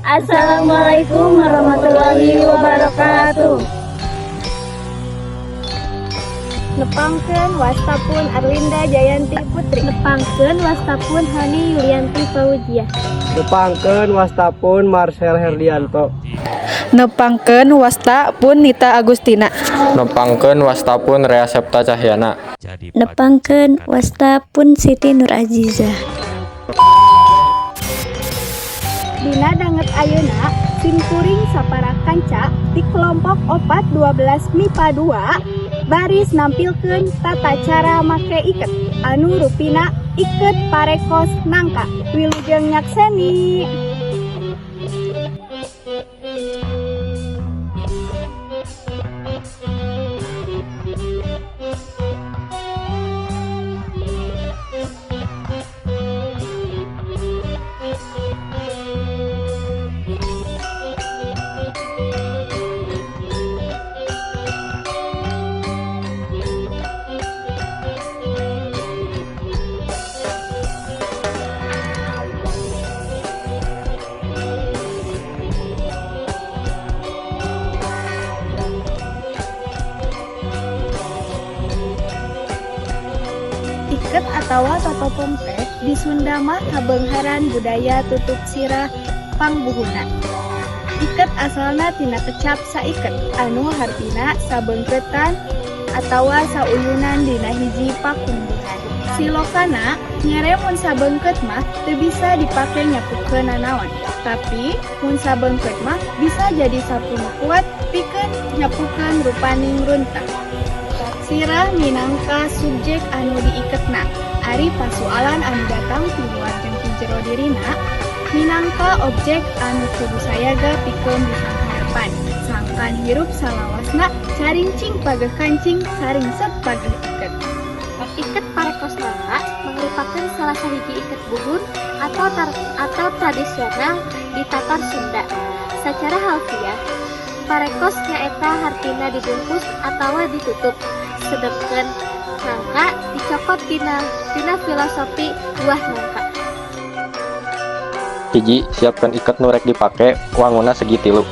Assalamualaikum warahmatullahi wabarakatuh. Nepangkeun, wasta pun Arlinda Jayanti Putri. Nepangkeun, wasta pun Hani Yulianti Fauziah. Nepangkeun, wasta pun Marcel Herdianto. Nepangkeun, wasta pun Nita Agustina. Nepangkeun, wasta pun Rea Septa Cahyana. Nepangkeun, wasta pun Siti Nur Azizah. Dina danget ayeuna simkuring sapara kanca di kelompok 4 12 MIPA 2 baris nampilkeun tata cara make iket anu rupina iket parekos nangka. Wilujeng nyakseni. Iket atawa totopong teh di Sunda mah kabeungharan budaya tutup sirah pangbuhuna. Iket asalna tina kecap saiket anu hartina sabeungkeutan atawa sauyunan dina hiji pakumbuhan. Silokana nyere mun sabeungkeut mah teu bisa dipake nyapukeun nanaon. Tapi mun sabeungkeut mah bisa jadi sapu nu kuat pikeun nyapukeun rupaning runtah. Sirah minangka subjek anu diiketna. Ari pasualan anu datang ti luar jeung ti jero dirina minangka objek anu kudu sayaga pikeun disanghareupan. Sangkan hirup salawasna carincing pageh kancing, saringset pageh iket. Iket parekos nangka merupakan salah sahiji iket buhun atau tradisional di Tatar Sunda. Secara harfiah, parekos nyaeta hartina dibungkus atau ditutup, sedangkan nangka dicokot tina filosofi buah nangka. 1, siapkan iket nu rek dipake, wanguna segi tilu.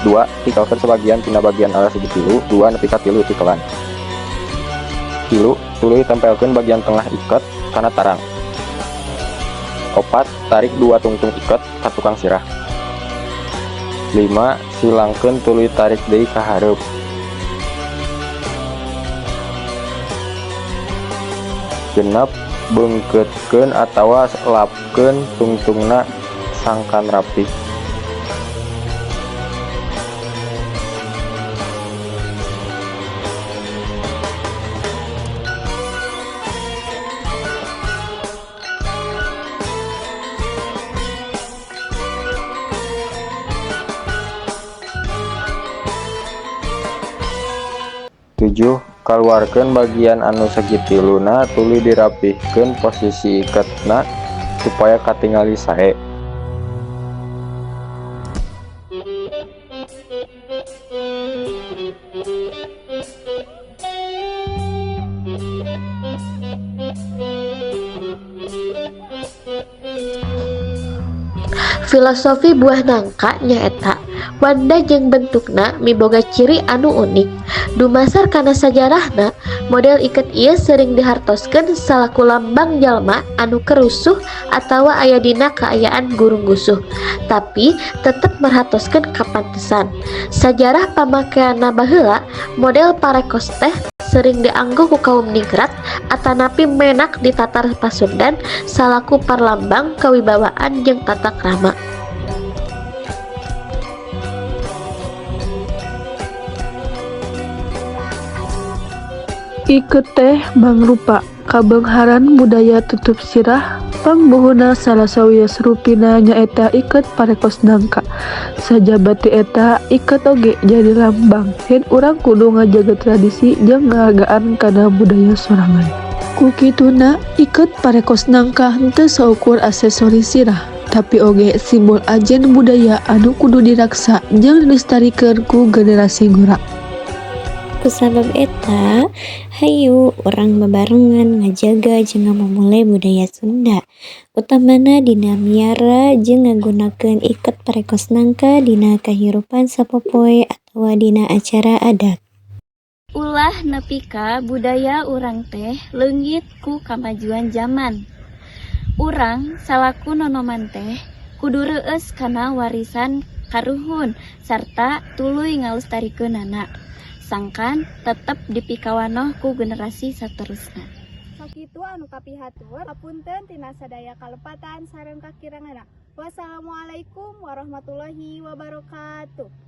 2, tikelkeun sebagian tina bagian arah segi tilu, 2 nepi ka 3 tikelan. 3, tuluy tempelkeun bagian tengah iket kana tarang. 4, tarik dua tungtung iket ka tukang sirah. 5, silangkeun tuluy tarik deui ka hareup. 6, beungkeutkeun atawa lapkeun tungtungna sangkan rapih. 7, kaluarkeun bagian anu segitiluna, tuluy dirapihkeun posisi iketna supaya katingali sae. Filosofi buah nangka nyaeta wanda jeung bentukna miboga ciri anu unik. Dumasar kana sajarahna, model iket ieu sering dihartoskeun salaku lambang jalma anu keur rusuh atawa aya dina kaayaan gurung-gusuh, tapi tetep merhatoskeun kapantesan. Sajarah pamakeanna, baheula model parekos teh sering dianggo ku kaum ningrat atanapi menak di Tatar Pasundan salaku parlambang kawibawaan jeung tata krama. Iket teh mangrupa kabeungharan budaya tutup sirah pangbuhuna, salah sawios rupina nyaeta iket parekos nangka. Sajaba ti eta, iket oge jadi lambang yen urang kudu ngajaga tradisi jeung ngahargaan kana budaya sorangan. Ku kituna, iket parekos nangka henteu saukur aksesori sirah, tapi oge simbol ajen budaya anu kudu diraksa jeung dilestarikeun ku generasi ngora. Kusabab eta, hayu urang babarengan ngajaga jeung ngamumule budaya Sunda, utamana dina miara jeung ngagunakeun iket parekos nangka dina kahirupan sapopoe atawa dina acara adat. Ulah nepi ka budaya urang teh leungit ku kamajuan jaman. Urang salaku nonoman teh kudu reueus kana warisan karuhun sarta tuluy ngalestarikeunana, sangkan tetep dipikawanoh ku generasi saterusna. Sakitu anu kapihatur, hapunten tina sadaya kalepatan sareng kakiranganna. Wassalamualaikum warahmatullahi wabarakatuh.